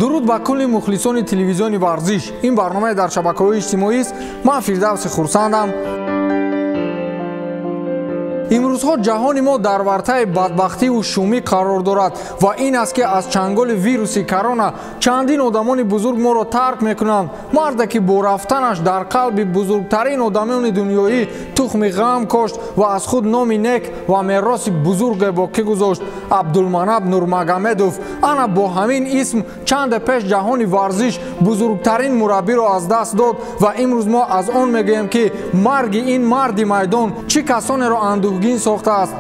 Дуруд ба кулли мухлисони телевизиони варзиш. Ин барномаи дар шабакаҳои иҷтимоист. Ман Фирдавси Хурсандам. Имрӯзҳо ҷаҳони мо дар вартаи бадбахтиву шумӣ қарор дорад ва ин аст, ки аз чанголи вируси корона чандин одамони бузург моро тарк мекунанд. Марде, ки бо рафтанаш дар қалби бузургтарин одамони дунёӣ тухми ғам кошт ва аз худ номи нек ва мероси бузурге боқӣ гузошт, Абдулманаб Нурмагомедов. Ана бо ҳамин исм чанде пеш ҷаҳони варзиш бузургтарин мураббиро аз даст дод ва имрӯз мо аз он мегӯем, ки марги ин марди майдон чӣ касонеро андӯҳгин сохтааст.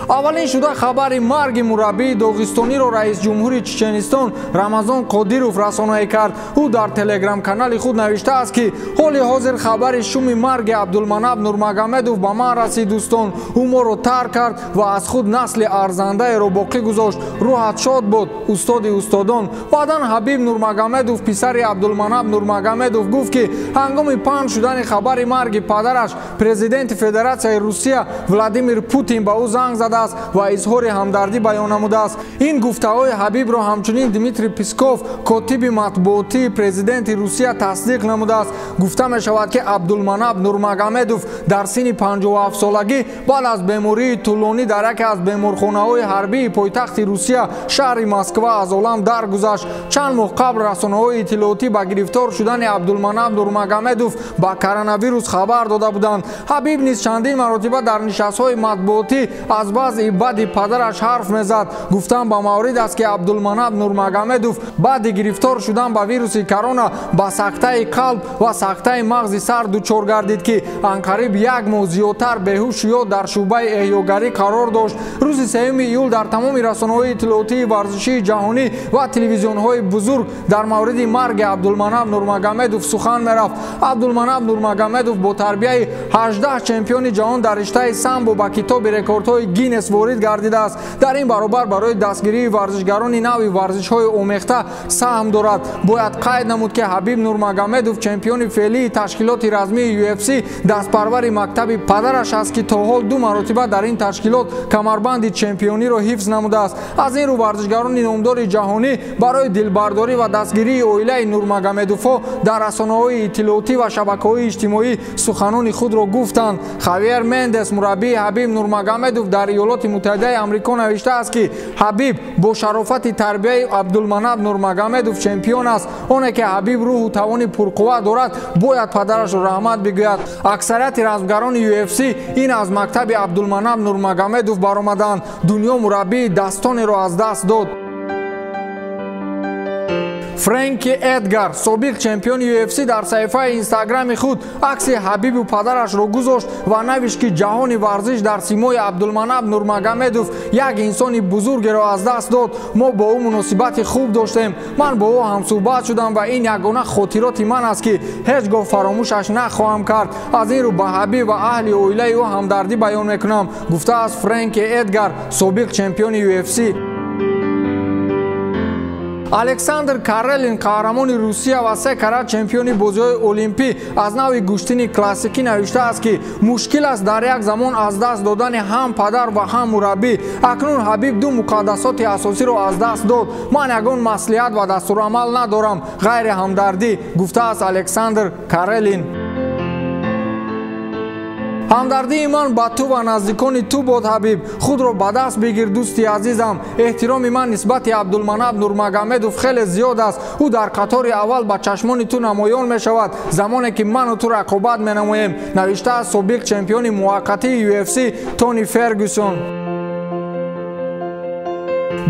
Аввалин шуда хабари марги мураббии доғистониро раисҷумҳури Чеченистон Рамазон Қодиров расонаӣ кард. Ӯ дар телеграм-канали худ навиштааст, ки ҳоли ҳозир хабари шуми марги Абдулманаб Нурмагомедов ба ман расид. Дӯстон, ӯ моро тарк кард ва аз худ насли арзандаеро боқӣ гузошт. Рӯҳат шод буд, устоди устодон. Баъдан Ҳабиб Нурмагомедов, писари Абдулманаб Нурмагомедов, гуфт, ки ҳангоми паҳн шудани хабари марги падараш президенти Федератсияи Русия Владимир Путин ба ӯ занг зада ва изҳори ҳамдардӣ баён намудааст. Ин гуфтаҳои Ҳабибро ҳамчунин Дмитрий Песков, котиби матбуотии президенти Русия, тасдиқ намудааст. Гуфта мешавад, ки Абдулманаб Нурмагомедов дар синни 57-солагӣ баъд аз бемории тӯлонӣ дар яке аз беморхонаҳои ҳарбии пойтахти Русия, шаҳри Москва, аз олам даргузашт. Чанд моҳ қабл расонаҳои иттилоотӣ ба гирифтор шудани Абдулманаб Нурмагомедов ба коронавирус хабар дода буданд. Ҳабиб низ чандин маротиба дар нишастҳои матбуотӣ аз вазъи бади падараш ҳарф мезад. Гуфтан ба маврид аст, ки Абдулманаб Нурмагомедов баъди гирифтор шудан ба вируси корона ба сактаи қалб ва сактаи мағзи сар дучор гардид, ки анқариб як моҳ зиёдтар беҳуш ё дар шӯъбаи эҳёгарӣ қарор дошт. Рӯзи 3 июл дар тамоми расонаҳои иттилоотии варзишии ҷаҳонӣ ва телевизионҳои бузург дар мавриди марги Абдулманаб Нурмагомедов сухан мерафт. Абдулманаб Нурмагомедов бо тарбияи 18 чемпиони ҷаҳон дар риштаи самбо ба китоби рекордҳои Гиннес ворид гардидааст. Дар ин баробар барои дастгирии варзишгарони нави варзишҳои омехта саҳм дорад. Бояд қайд намуд, ки Ҳабиб Нурмагомедов, чемпиони феълии ташкилоти размии UFC, дастпарвари мактаби падараш аст, ки то ҳол 2 маротиба дар ин ташкилот камарбанди чемпиониро ҳифз намудааст. Аз ин рӯ варзишгарони номдори ҷаҳонӣ барои дилбардорӣ ва дастгирии оилаи Нурмагомедовҳо дар расонаҳои иттилоотӣ ва шабакаҳои иҷтимоӣ суханони худро гуфтанд. Хавьер Мендес, мураббии Ҳабиб Нурмагомедов дар Иёлоти Муттаҳидаи Амрико, навиштааст, ки Ҳабиб бо шарофати тарбияи Абдулманаб Нурмагомедов чемпион аст. Оне ки Ҳабиб рӯҳу тавони пурқувват дорад, бояд падарашро раҳмат бигӯяд. Аксарияти размгарони UFC ин аз мактаби Абдулманаб Нурмагомедов баромаданд. Дунё мураббии дастонеро аз даст дод. Френки Эдгар, собиқ чемпиони UFC, дар саҳифаи инстаграми худ акси Ҳабибу падарашро гузошт ва навишт, ки ҷаҳони варзиш дар симои Абдулманаб Нурмагомедов як инсони бузургеро аз даст дод. Мо бо ӯ муносибати хуб доштем. Ман бо ӯ ҳамсӯҳбат шудам ва ин ягона хотироти ман аст, ки ҳеҷ гоҳ фаромӯшаш нахоҳам кард. Аз ин рӯ ба Ҳабиб ва аҳли оилаи ӯ ҳамдардӣ баён мекунам, гуфтааст Френки Эдгар, собиқ чемпиони UFC. Александр Карелин, қаҳрамони Русия ва 3 карат чемпиони бозиҳои олимпӣ аз нави гӯштини классикӣ, навиштааст, ки мушкил аст дар як замон аз даст додани ҳам падар ва ҳам мураббӣ. Акнун Ҳабиб 2 муқаддасоти асосиро аз даст дод. Ман ягон маслиҳат ва дастурамал надорам ғайри ҳамдардӣ, гуфтааст Александр Карелин. Ҳамдардии ман ба ту ва наздикони ту бод, Ҳабиб. Худро ба даст бигир, дӯсти азизам. Эҳтироми ман нисбати Абдулманаб Нурмагомедов хеле зиёд аст. Ӯ дар қатори аввал ба чашмони ту намоён мешавад, замоне ки ману ту рақобат менамоем, навиштааст собиқ чемпиони муваққатии UFC Тони Фергюсон.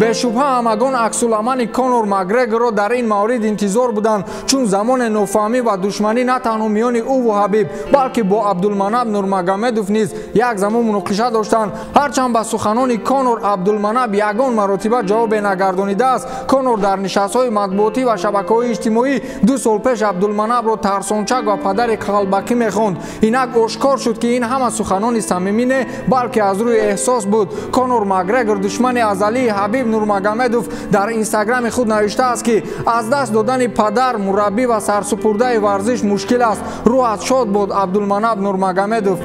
Бешубҳа ҳамагон аксуламали Конор Макгрегорро дар ин маврид интизор буданд, чун замоне нофаҳмӣ ва душманӣ на танҳо миёни ӯву Ҳабиб, балки бо Абдулманаб Нурмагомедов низ як замон муноқиша доштанд. Ҳарчанд ба суханони Конор Абдулманаб ягон маротиба ҷавобе нагардонидааст. Конор дар нишастҳои матбуотӣ ва шабакаҳои иҷтимоӣ 2 сол пеш Абдулманабро тарсончак ва падари қалбакӣ мехонд. Инак ошкор шуд, ки ин ҳама суханони самимӣ не, балки аз рӯи эҳсос буд. Конор Макгрегор, душмани азалии Ҳабиб Нурмагомедов, дар инстаграми худ навиштааст, ки аз даст додани падар, мураббӣ ва сарсупурдаи варзиш мушкил аст. Рӯҳат шод буд, Абдулманаб Нурмагомедов.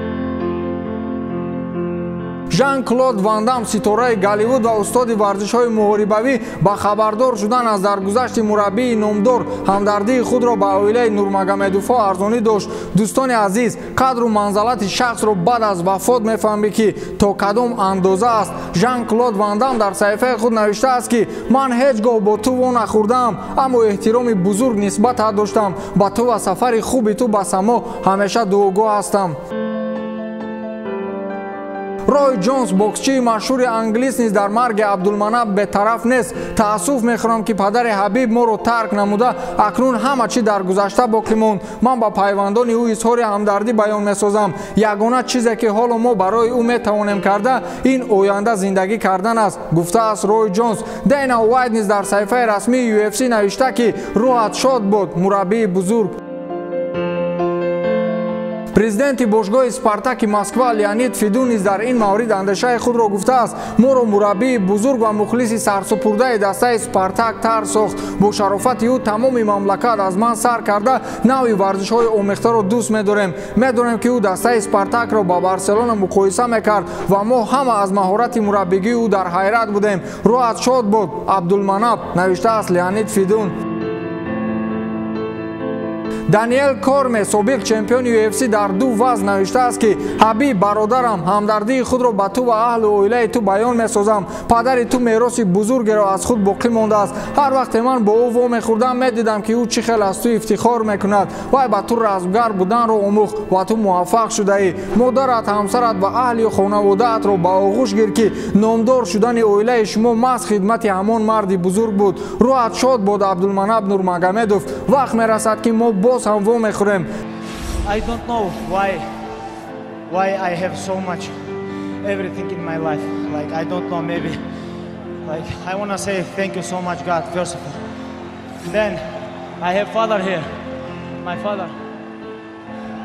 Жан Клод Ван Дам, ситораи Голливуд ва устоди варзишҳои муҳорибавӣ, ба хабардор шудан аз даргузашти мураббии номдор ҳамдардии худро ба оилаи Нурмагомедовҳо арзонӣ дошт. Дӯстони азиз, қадру манзалати шахсро баъд аз вафот мефаҳмӣ, ки то кадом андоза аст. Жан Клод Ван Дам дар саҳифаи худ навиштааст, ки ман ҳеҷ гоҳ бо ту во нахӯрдаам, аммо эҳтироми бузург нисбатат доштам. Ба ту ва сафари хуби ту ба само ҳамеша дуогоҳ ҳастам. Рой Ҷонс, боксчии машҳури англис, низ дар марги Абдулманаб бетараф нест. Таассуф мехӯрам, ки падари Ҳабиб моро тарк намуда, акнун ҳама чӣ дар гузашта боқӣ монд. Ман ба пайвандони ӯ изҳори ҳамдардӣ баён месозам. Ягона чизе, ки ҳоло мо барои ӯ метавонем карда, ин оянда зиндагӣ кардан аст, гуфтааст Рой Ҷонс. Дейна Уайт низ дар саҳифаи расмии UFC навишта, ки рӯҳат шод буд, мураббии бузург. Президенти бошгоҳи Спартаки Москва Леонид Фидун низ дар ин маврид андешаи худро гуфтааст. Моро мураббии бузург ва мухлиси сарсупурдаи дастаи Спартак тар сохт. Бо шарофати ӯ тамоми мамлакат аз ман сар карда навъи варзишҳои омехтаро дӯст медорем. Медонем, ки ӯ дастаи Спартакро ба Барселона муқоиса мекард ва мо ҳама аз маҳорати мураббигии ӯ дар ҳайрат будем. Рӯҳат шод буд, Абдулманаб, навиштааст Леонид Фидун. Даниэл Корме, собиқ чемпиони UFC дар ду вазн, навиштааст, ки Ҳабиб, бародарам, ҳамдардии худро ба ту ва аҳлу оилаи ту баён месозам. Падари ту мероси бузургеро аз худ боқӣ мондааст. Ҳар вақте ман бо ӯ вомехӯрдам, медидам, ки ӯ чӣ хел аз ту ифтихор мекунад. Вай ба ту размгар буданро омӯхт ва ту муваффақ шудаӣ. Модарат, ҳамсарат ва аҳли хонаводаатро ба оғӯш гир, ки номдор шудани оилаи шумо маҳз хидмати ҳамон марди бузург буд. Рӯҳат шод бод, Абдулманаб Нурмагомедов. Вақт мерасад, ки мо боз ҳам вомехӯрем. I don't know why I have so much everything in my life. Like, I don't know, maybe like I want to say thank you so much, God, first of all. Then I have father here, my father.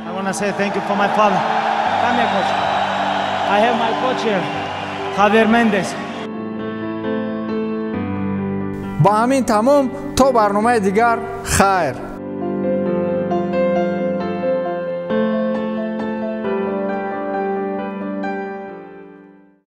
I want to say thank you for my father. Come here, coach. I have my coach here, Javier Mendez. Ба ҳамин тамом, то барномаи дигар, хайр.